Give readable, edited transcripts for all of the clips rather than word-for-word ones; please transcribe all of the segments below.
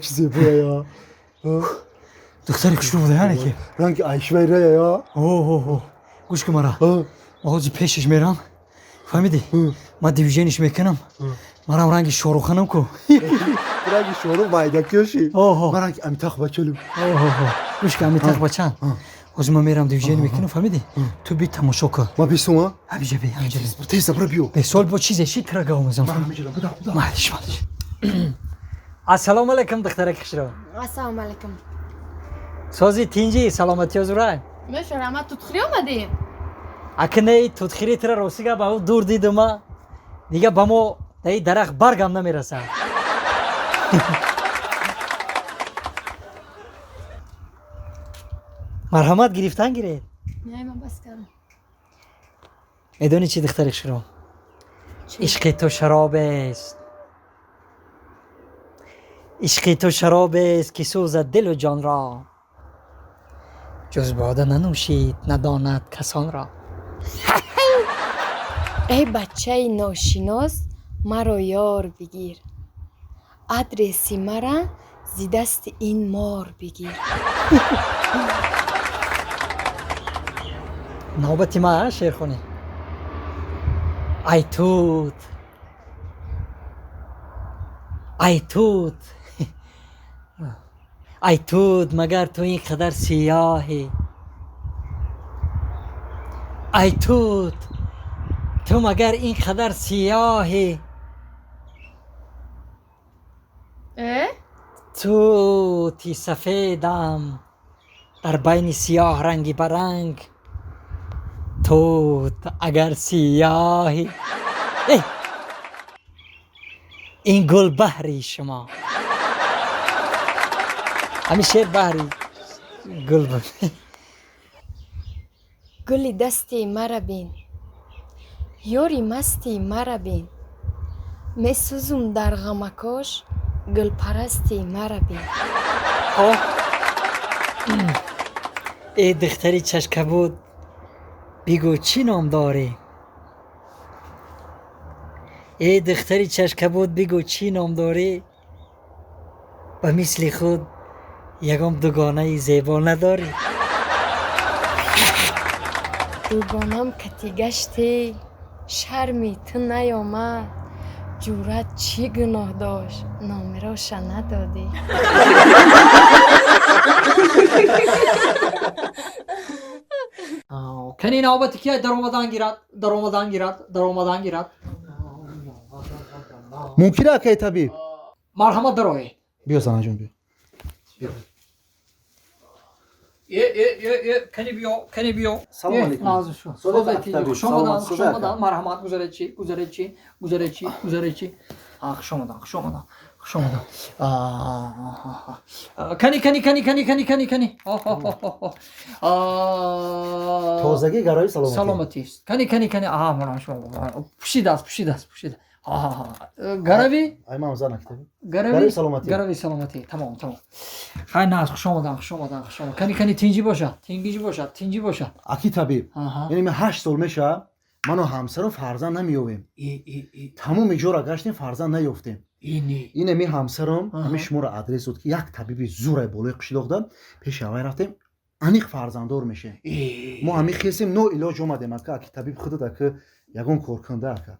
Чӣ зебоя. Духтари хушрӯ буда, яъне ки. Ранги Айшваряя. О, гӯш кун мара. Ман ҳозир пешаш мерам. Фаҳмидӣ? Ман движение ш мекунам. Манам ранги Шоруханам ку. Ранги Шорух майдакёши. Ман ранги Амитах Бачалу. Гӯш кун, Амитах Бачан. Ҳозир ман мерам, движение мекунам, фаҳмидӣ? Ту би, тамошо кун. Ман бисум, а? Ҳамиҷа би, ҳамиҷа би. Тез забра биё. Бесол бо чизе ши тира гав мезанам. Ман ҳамиҷа буда, буда. Малиш, малиш. Ассалому алайкум, духтараки хушрӯ. Ассалому алайкум. Сози, тинҷи, саломатиё зурай. Мешарама, тутхирӣ омадӣ? Акнеи тутхири тира ростига ба дур дидума. Дига ба мо даи дарахт баргам намерасад. Марҳамат, гирифтан гиред. Не, ман бас кардам. Медонӣ чӣ, духтари хушрӯ? Ишқи ту шаробест. Ишқи ту шаробест, ки сӯзад дилу ҷонро. Ҷуз бода нанӯшид, надонад касонро. Эй бачаи ношинос, маро ёр бигир. Адреси мара зи дасти ин мор бигир. Навбати ма шеърхонӣ. Ай тут, ай тут, ай тут, магар ту ин қадар сиёҳӣ? Ай тут, ту магар ин қадар сиёҳӣ? Э? Тути сафедам дар байни сиёҳ ранги баранг. Тут агар сиёҳӣ, э, ин гул баҳри шумо. Ҳамин шеър баҳри гул буд. Гули дасти мара бин, ёри масти мара бин. Месӯзум дар ғамакош, гулпарасти мара бин. О, э духтари чашкабуд, бигӯ, чӣ ном дорӣ? Э духтари чашкабуд, бигӯ, чӣ ном дорӣ? Ба мисли худ ягон дугонаи зебо надорӣ. Дугонам кати гаштӣ, шарми ту наёмад. Ҷуръат чӣ гуноҳ дошт, номероша надодӣ. Кани, навбати ки даромадан гирад, даромадан гирад, даромадан гирад. Мумкин, акаи табиб? Марҳамат, дароед. Биё, занаҷон, биё. Е, е, е, е, кани биё, кани биё. Салом алейкум. Назр шу. Хуш омадан, хуш омадан. Марҳамат, гузаред чи, гузаред чи, гузаред чи, гузаред чи. Хуш омадан, хуш омадан, хуш омадан. Кани, кани, кани, кани, кани, кани, кани. Тозагӣ гарои саломатӣ. Саломатист. Кани, кани, кани. Пӯшидааст, пӯшидааст, пӯшида. Гарави? Ай, ман зан, аки табиб. Гарави саломатӣ. Гарави саломатӣ. Тамом, тамом. Хай, наз, хуш омадан, хуш омадан, хуш омадан. Кани, кани, тинҷӣ бошад, тинҷӣ бошад, тинҷӣ бошад. Аки табиб, яъне ман 8 сол мешавад, ману ҳамсарам фарзанд намеёбем. Тамоми ҷора гаштем, фарзанд наёфтем. Ин ами ҳамсарам ҳами шуморо адрес дод, ки як табиби зурай болои қишлоқда, пеши авай рафтем, аниқ фарзанддор мешем. Мо ҳами хесем, ноилоҷ омадем, ака. Аки табиб, худат, ака, ягон кор кунда, ака.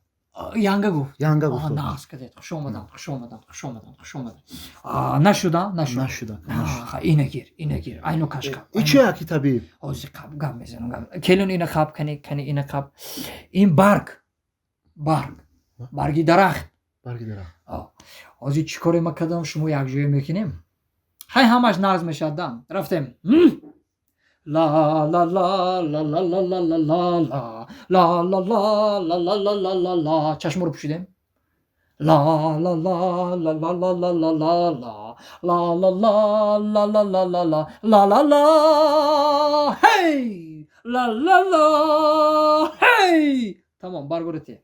Янга гуфт? Янга гуфт. Нағз кардед, хуш омадан, хуш омадан, хуш омадан, хуш омадан. Нашуда, нашуда? Нашуда. Ина гир, ина гир, айну кашка. И чи, аки табиб? Ҳозир қаб гап мезанам. Келун, ина қаб, кани, кани, ина қаб. Ин барг, барг, барги дарахт. Барги дарахт. Ҳозир чӣ коре ма кардам, шумо якҷоя мекунем, ҳай, ҳамаш нағз мешавад. Дам рафтем. Ла ла ла ла ла ла ла ла ла ла ла ла ла ла ла ла ла ла. Чашморо пӯшидем. Ла ла ла ла ла ла ла ла ла ла ла ла ла ла ла ла ла ла ла ла, ҳей, ла ла ла, ҳей. Тамом, баргорите.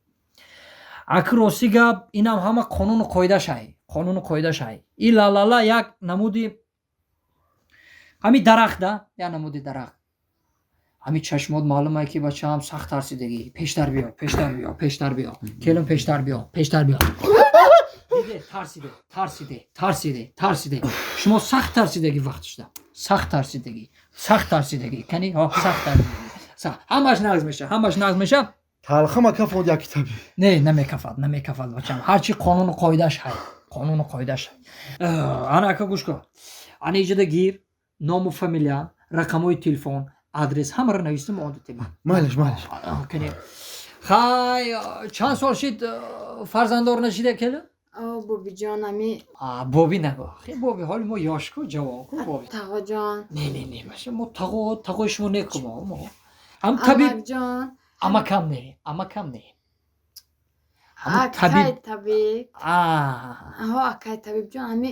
Аки, рости гап, инам ҳама қонуну қоидашай, қонуну қоидашай. И ла ла ла як намуди ҳами дарахта, як намуди дарахт. Ҳами чашмот маълумае, ки бачаам сахт тарсидагӣ. Пештар биё, пештар биё, пештар биё, келин, пештар биё, пештар биё. Тарсиде, тарсиде, тарсиде, тарсиде. Шумо сахт тарсидагӣ вақтшда. Сахт тарсидагӣ, сахт тарсидагӣ. Кани, ҳо, сахт тарсидагӣ. Сахт. Ҳамаш нағз меша, ҳамаш нағз меша. Талхама кафонд як китоби. Не, намекафад, намекафад бачам. Ҳарчи қонуну қоидааш ҳай. Қонуну қоидааш ҳай. Ана ака гӯш кун. Ана иҷода гир, ному фамилия, рақамҳои телефон, адрес ҳамаро навистам одати ман. Майлаш, майлаш. Кани. Хай, чанд сол шид фарзанддор нашида келин? О, бобиҷон, ами Боби нагӯ. Хе боби, ҳоли мо ёшку, ҷавонку боби. Тағоҷон. Не, не, не, маша мо тағо, тағои шумо некум мо. Ҳам табиб Амакҷон. Амакам не, амакам не. Ҳам Акай табиб. Табиб. А. Ҳо, акай табибҷон, ами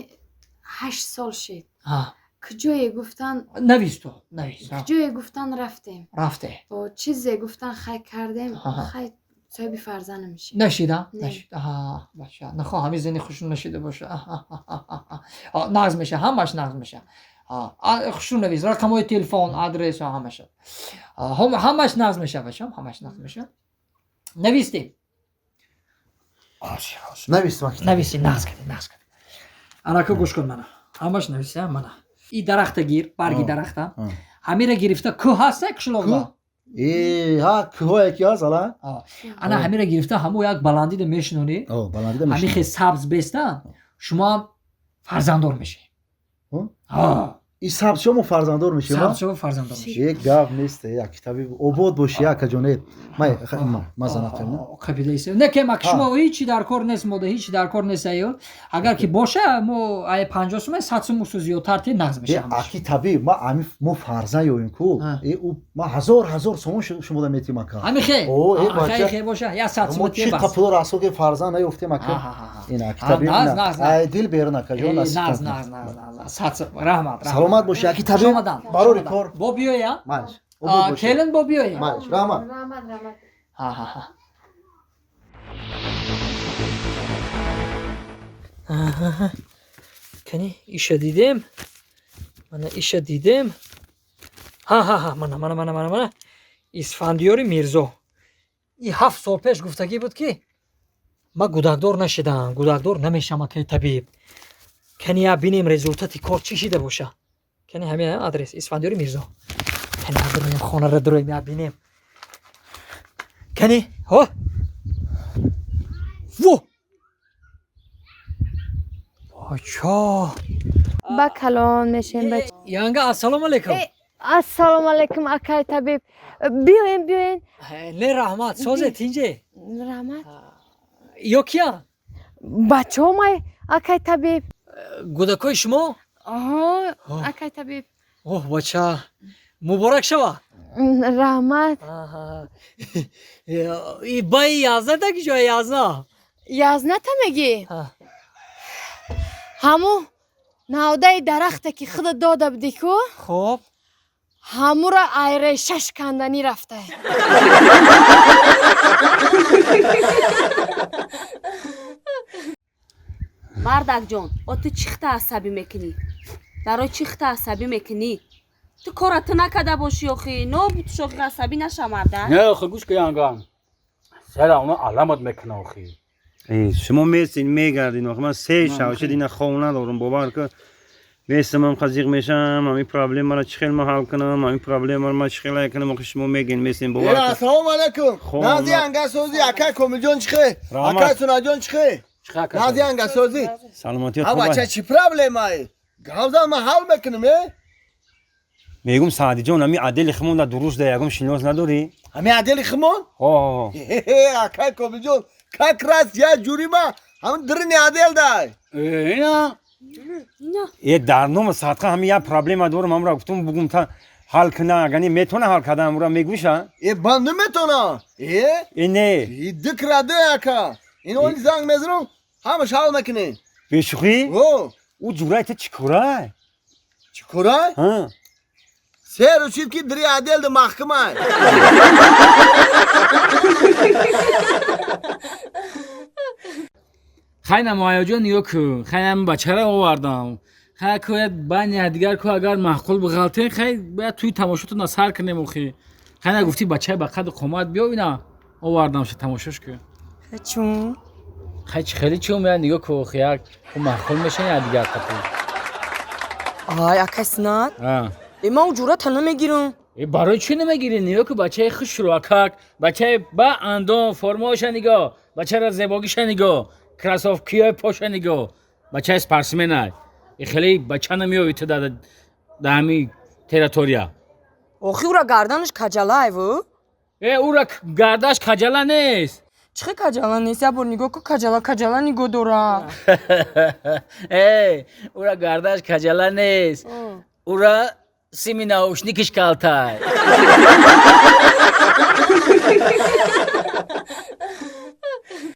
8 сол шид. А. Куҷое гуфтан Навис ту, навис. Куҷое гуфтан рафтем. Рафте. О, чизе гуфтан хай кардем, хай соҳиби фарзанд намешид. Нашида? Не. Нашид. Аҳа, бача. Нахоҳ ҳамин зани хушрӯ нашида боша. Нағз меша, ҳамаш нағз меша. Хушрӯ навис, рақамҳои телефон, адрес ҳамаша. Ҳамаш нағз меша, бачам, ҳамаш нағз меша. Навистем. Навистам аки. Нависи, нағз кардӣ, нағз кардӣ. Анака гӯш кун мана. Ҳамаш нависа, мана. И дарахта гир, барги дарахта. Ҳамира гирифта кӯҳ ҳаста қишлоқда? Э, ҳа, кӯҳое ки ҳаст, ала? Ана ҳамира гирифта ҳамо як баландида мешинонӣ. О, баландида Ҳамин хел мешинонӣ. сабз беста, шумо ҳам фарзанддор мешавед. Ҳо? Ҳа. И сабз шумо фарзанддор мешавед? Сабз шумо фарзанддор мешавед. Е, гап нест, як китоби обод боши, акаҷон. Е, май, ма занат кардам. Қабидаи не ке мак шумо ҳичи дар кор нест, мода ҳичи дар кор нест аю. Агар ки боша, мо ай 50 сум, 100 сум усу зиёдтар те нағз Е, мешавад. Аки табиб, ма ами мо фарзанд ёем ку. Е, ӯ ма ҳазор ҳазор сомон шумо да метим ака. Ҳами хе. О, е, бача. Хе боша, я 100 Мо сум те чӣ бас. қапуло расо ки фарзанд наёфтем ака. Ин аки табиб. Нағз, нағз, нағз. Ай дил берун акаҷон, Э, насиб нағз, кун. нағз, нағз, нағз. 100 сум, раҳмат, раҳмат. Саломат боши, аки табиб. Шомадан. Барори Шомадан. кор. Бо биёя? Майлаш. Обод боши. Келин бо биёя? Майлаш, раҳмат. Раҳмат, раҳмат. Ҳа, ҳа, ҳа. Кани иша дидем, мана иша дидем. Ҳа, ҳа, ҳа, мана, мана, мана, мана, мана Исфандиёри Мирзо. И 7 сол пеш гуфтагӣ буд, ки ман гудакдор нашидам, гудакдор намешам, акаи табиб. Кани я бинем, результати кор чӣ шида боша. Кани ҳамин адрес Исфандиёри Мирзо. Кани дуроем, хонара дуроем, я бинем. Кани ҳо, во, бача. Ба калон мешем, бач. Янга, ассалому алайкум. Э, ассалому алайкум, акай табиб. Биёен, биёен. Не, раҳмат, созе, тинҷе? Раҳмат. Ё кия? Бачаомай, акай табиб. Гудакҳои шумо? Оҳо, акай табиб. Оҳ, бача, муборак шава. Раҳмат. И баи язната ки ҷоя язна? Язната мегӣ? Ҳаму навдаи дарахте ки худа дода будӣ ку? Хоб. Ҳамура айрешаш канданӣ рафта. Мардакҷон, о, ту чӣ хта асабӣ мекунӣ? Барои чӣ хта асабӣ мекунӣ? Ту кора ту накарда бошӣ охи, нобуд шохи, асабӣ наша, мардак. Не, охи, гӯш ка, янга, сара оно аламат мекуна охи. Э, шумо месин мегардин охи, ман се шав шид, ина хов надорам, бовар ка, месамам, қазиқ мешам, ҳамин проблемаро чӣ хел ман ҳал кунам, ҳамин проблемаро ман чӣ хел ҳал кунам, охи, шумо мегин, месин, бовар ка. Ассалому алайкум. Хоб, Нази ангасозӣ, акай Комилҷон, чӣ хел? Раҳмат. Акай Сунаҷон, чӣ хел? Нази ангасозӣ. Саломатӣ. Ҳа, бача, чӣ проблемае? Гавзан, ман ҳал мекунам, э? Мегум, Саъдиҷон, ҳамин отдели химон дар дуруст да ягон шинос надорӣ? Ҳамин отдели химон? Ҳо. Акай Комилҷон, как раз я ҷурима ҳамин дрини отдел дай. Ина. Э, дар нома садқа ҳамин як проблема дорам, ҳамра гуфтум, бугум та ҳал куна, агар не метавона ҳал карда, ҳамра мегӯша? Э, ман наметонам. Э? Э, не. Дикраде, ака. Ин оли занг мезанам, ҳамаш ҳал мекунем. Бешӯхӣ? О. Ӯ ҷурай та чӣ корай? Чӣ корай? Ҳа. Се рӯз шид, ки дри отдел да маҳкамай. Хай, намояҷон, нигоҳ кун, хай, ҳамин бачара овардам, хай, кояд байни якдигар ку, агар маъқул биғалтен, хай, бояд тӯи тамошотона сар кунем охи. Хай, нагуфтӣ бачаи ба қаду қомат биё, ина овардамша, тамошош кун. Чун? Хай чи хеле чӣ умеяд, нигоҳ ку, охи як ху маъқул мешан я дигар қатӣ. Ай, акай Синат. А. Э, ман уҷурата намегирам. Э, барои чӣ намегирӣ? Нигоҳ ку, бачаи хушрӯ, акак, бачаи ба андом, формаоша нигоҳ, бачара зебогиша нигоҳ, кроссовкиҳои поша нигоҳ, бачаи спортсменай. Э, хеле бача намеёвӣ ту да ҳами территория. Охи ура гарданаш каҷалаеву. Э, ура гардаш каҷала нест. Чӣ хел каҷала нест? Як бор нигоҳ ку, каҷала каҷала нигоҳ дора. Э, ура гардаш каҷала нест, ура сими наушникиш калтай.